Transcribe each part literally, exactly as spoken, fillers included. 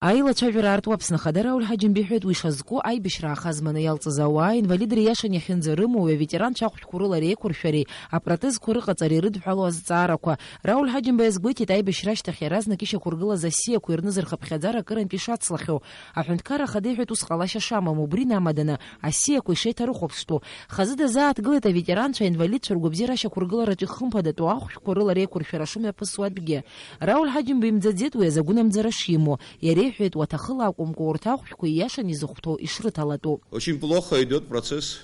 Аилацәажәара аартуа Аԥсны Ахада Рауль Ҳаџьымба иҳәеит, уи шазку аибашьра аахазманы иалҵыз ауаа инвалидра иашан иахьынӡарымоу, аветеранцәа ахәшәқәа рыла реиқәыршәареи апротезқәа рыҟаҵареи ирыдҳәалоу азҵаарақәа. Рауль Ҳаџьымба иазгәеиҭеит, аибашьра ашьҭахь иаразнак ишьақәыргылаз асиақәа ирнызар хыԥхьаӡара акырынтә ишацлахьоу. Аҳәынҭқарра Ахада иҳәеит, ус ҟалашьа шамам, убри инамаданы асиақәа ишеиҭарыхәаԥштәу. Хазы дазааҭгылеит аветеранцәа, аинвалидцәа ргәабзиара ашьақәыргылараҿы ихымԥадатәу ахәшәқәа рыла реиқәыршәара шымҩаԥысуа атәгьы. Рауль Ҳаџьымба имӡаӡеит уи азы агәынамӡара шимоу. Иара иҳәеит, уаҭахыла акәымкәа, урҭ ахәшәқәа ииашаны изыхәҭоу ишрыҭалатәу. Очень плохо идёт процесс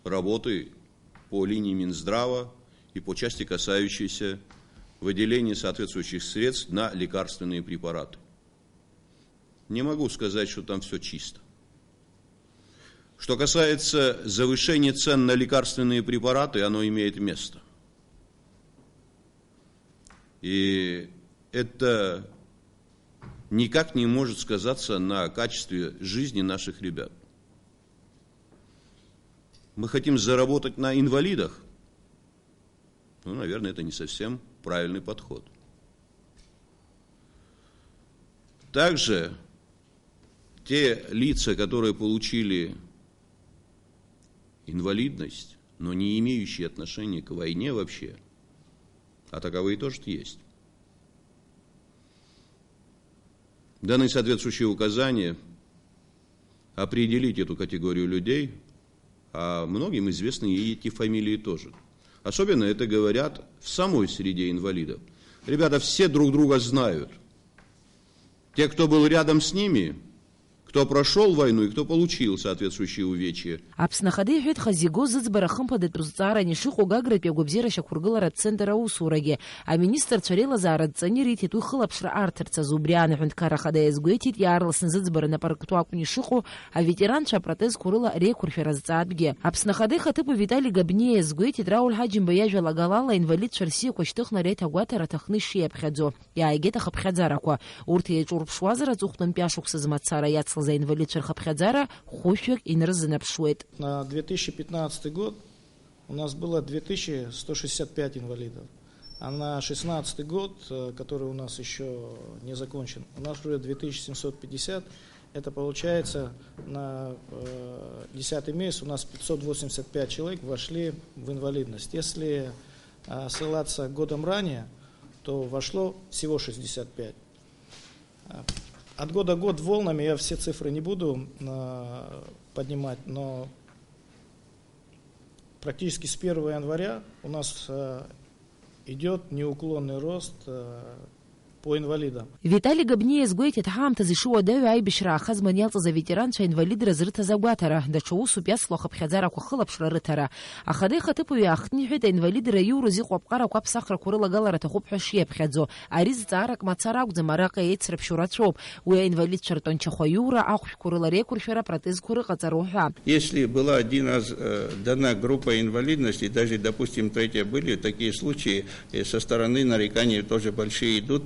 работы по линии Минздрава и по части, касающейся выделения соответствующих средств на лекарственные препараты. Не могу сказать, что там всё чисто. Что касается завышения цен на лекарственные препараты, оно имеет место. И это никак не может сказаться на качестве жизни наших ребят. Мы хотим заработать на инвалидах? Ну, наверное, это не совсем правильный подход. Также те лица, которые получили инвалидность, но не имеющие отношения к войне вообще, а таковые тоже есть, даны соответствующие указания определить эту категорию людей, а многим известны и эти фамилии тоже. Особенно это говорят в самой среде инвалидов. Ребята все друг друга знают. Те, кто был рядом с ними, кто прошёл войну и кто получил соответствующие увечья. Аԥсны Ахада иҳәеит, хазы игоз зыӡбара хымԥадатәу зҵааран ишыҟоу Гагратәи агәабзиара ашьақәыргыларатә центр аусурагьы. Аминистрцәа реилазаара адҵа ирҭеит уи хылаԥшра арҭарц азы. Убри аан аҳәынҭқарра Ахада иазгәеиҭеит, иаарласны зыӡбара напы арктәы акәын ишыҟоу аветеранцәа апротезқәа рыла реиқәыршәара зҵаатәгьы. Аԥсны Ахадеи ахаҭыԥуаҩ Витали Габниа иазгәеиҭеит, Рауль Ҳаџьымба иажәа лагалала инвалидцәа рсиақәа шьҭыхны реиҭагәаҭара аҭахны ишиаԥхьаӡо. Иааигеит ахыԥхьаӡарақәа. Урҭ еиҿурԥшуазар, аҵыхәтәантәи ашықәса змацара иацлаз аинвалидцәа рхыԥхьаӡара хәышәҩык инрызнаԥшуеит. На две тысячи пятнадцатый год у нас было две тысячи сто шестьдесят пять инвалидов, а на шестнадцатый год, э, который у нас ещё не закончен, у нас уже две тысячи семьсот пятьдесят. Это получается, на, э, десятый месяц у нас пятьсот восемьдесят пять человек вошли в инвалидность. Если, э, ссылаться к годам ранее, то вошло всего шестьдесят пять. Э, от года в год волнами, я все цифры не буду, э, поднимать, но практически с первого января у нас, э, идёт неуклонный рост, э, по инвалидам. Витали Габниа иазгәеиҭеит, ҳаамҭазы ишыуадаҩу аибашьра аахазман иалҵыз аветеранцәа аинвалидра зрыҭаз агәаҭара, даҽа усуп иацло ахыԥхьаӡарақәа хылаԥшра рыҭара. Ахада ихаҭыԥуаҩы ахҭниҳәеит, аинвалидра иуразы иҟоу аԥҟарақәа аԥсахрақәа рылагалара аҭахуп ҳәа шиаԥхьаӡо. Ари зҵаарак мацара акәӡам, араҟа еицрыԥшьо рацәоуп. Уи аинвалидцәа ртәанчахәы аиура, ахәшәқәа рыла реиқәыршәара, апротезқәа рыҟаҵароуп ҳәа. Если была один раз, э, дана группа инвалидности, даже, допустим, третья, были такие случаи, и со стороны нареканий тоже большие идут,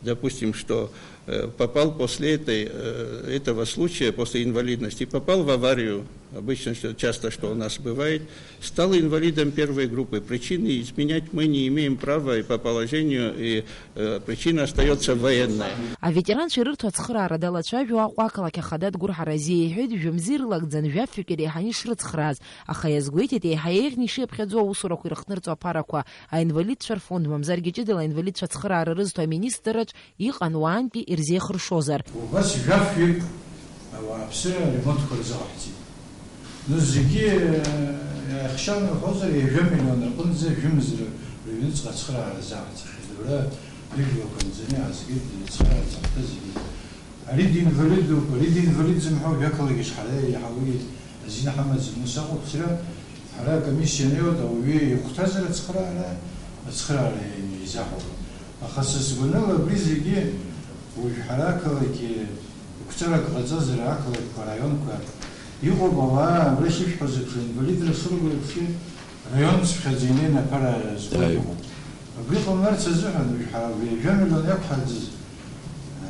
допустим, что, э, попал после этой, э, этого случая, после инвалидности, попал в аварию, обычно, что, часто, что у нас бывает, стал инвалидом первой группы. Причины изменять мы не имеем права и по положению, и, э, причина остаётся военная. Аветеранцәа ирырҭо ацхыраара далацәажәо Аҟәа ақалақь ахада адгәырҳара азы иҳәеит, жәымзи рылагӡан, жәафҩык иреиҳаны ишрыцхрааз, аха иазгәеиҭеит, еиҳа еиӷьны ишиаԥхьаӡо аусурақәа ирыхнырҵо аԥарақәа. Аинвалидцәа рфонд, мамзаргьы ҷыдала аинвалидцәа ацхыраара рызҭо аминистрраҿ иҟан уаантәи ирзеихыршозар. Убас жәафҩык ауааԥсыра аремонтқәа рзыҟаҳҵеит. Ну, зегьы, э, иааихшьаланы уҳәозар, ҩажәа миллион рҟынӡа жәымз ры-, рыҩныҵҟа ацхыраара азаҳҵахьеит. Абра ижәлақәа нҵаны иаазгеит, ацхыраара зыхҭаз зегьы. Ари динвалидуп, ари динвалидӡам ҳәа уажәы ақалақь аҿы ҳара иаҳа уи азин ҳамаӡам. Ус акәу, ԥсра, ҳара акомиссиа анеиуеит, ауаҩы ихәҭазар ацхыраара, ацхыраара изаҳауп. Аха са сгәанала абри зегьы уажә ҳара ақалақь еиқәҵарак ҟаҵазар, ақалақьқәа, араионқәа иҟоуп ауаа, абра ишышәҳәаз еиԥш, инвалидра шырбо еиԥш, раионцыԥхьаӡа инеины аԥара згоит. Аиу. Иҟоуп. Абри ҟамларц азыҳәан уажә ҳара абри ҩажәа миллион иақәҳарӡыз, э,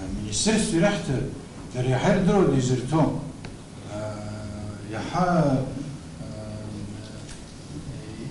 аминистрство ираҳҭар, дара иаҳа ирдыруада изырҭо? Э, иаҳа, э,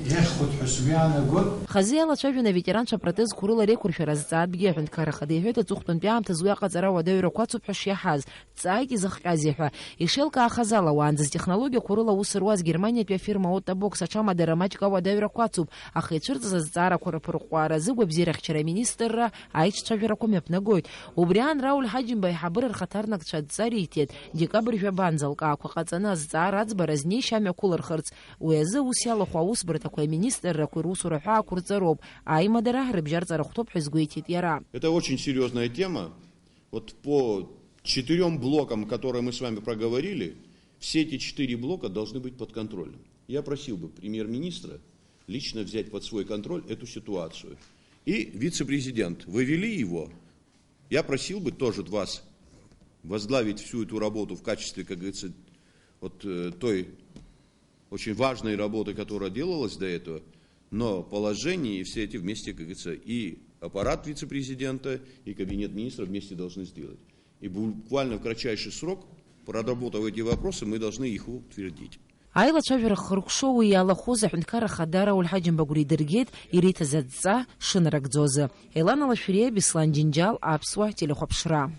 Иахьхәыҭ ҳәа сгәы иаанагоит. Хазы иалацәажәон аветеранцәа апротезқәа рыла реиқәыршәара азҵаатәгьы. Аҳәынҭқарра Ахада иҳәеит, аҵыхәтәантәи аамҭазы уи аҟаҵара уадаҩрақәа ацуп ҳәа шиаҳаз. Дҵааит изыхҟьазеи ҳәа. Ишеилкаахаз ала, уаанӡа зтехнологиақәа рыла аус руаз Германиатәи афирма Отто Бокс аҽамадара маҷк ауадаҩрақәа ацуп, аха ицәырҵыз азҵаарақәа рыԥырҟәааразы гәабзиарахьчара аминистрра аиҿцәажәарақәа мҩаԥнагоит. Убри аан Рауль Ҳаџьымба аиҳабыра рхаҭарнакцәа адҵа риҭеит, декабрь жәабанӡа алкаақәа ҟаҵаны азҵаара аӡбара знеишьа амҩақәлырхырц. Уи азы аус иалахәу аусбарҭақәеи аминистррақәеи русура ҳәаақәырҵароуп, аимадара рыбжьарҵара хәҭоуп ҳәа изгәеиҭеит иара. Это очень серьёзная тема. Вот по четырём блокам, которые мы с вами проговорили, все эти четыре блока должны быть под контролем. Я просил бы премьер-министра лично взять под свой контроль эту ситуацию. И вице-президент, вы вели его, я просил бы тоже вас возглавить всю эту работу в качестве, как говорится, вот, э, той очень важной работы, которая делалась до этого, но положение и все эти вместе, как говорится, и аппарат вице-президента, и кабинет министров вместе должны сделать. И буквально в кратчайший срок, проработав эти вопросы, мы должны их утвердить. Аилацәажәара хыркәшоу уи иалахәыз аҳәынҭқарра ахада Рауль Ҳаџьымба агәра идыргеит ириҭаз адҵа шынарыгӡозы. Елана Лашәриа, Беслан Џьынџьал, Аԥсуа телехәаԥшра.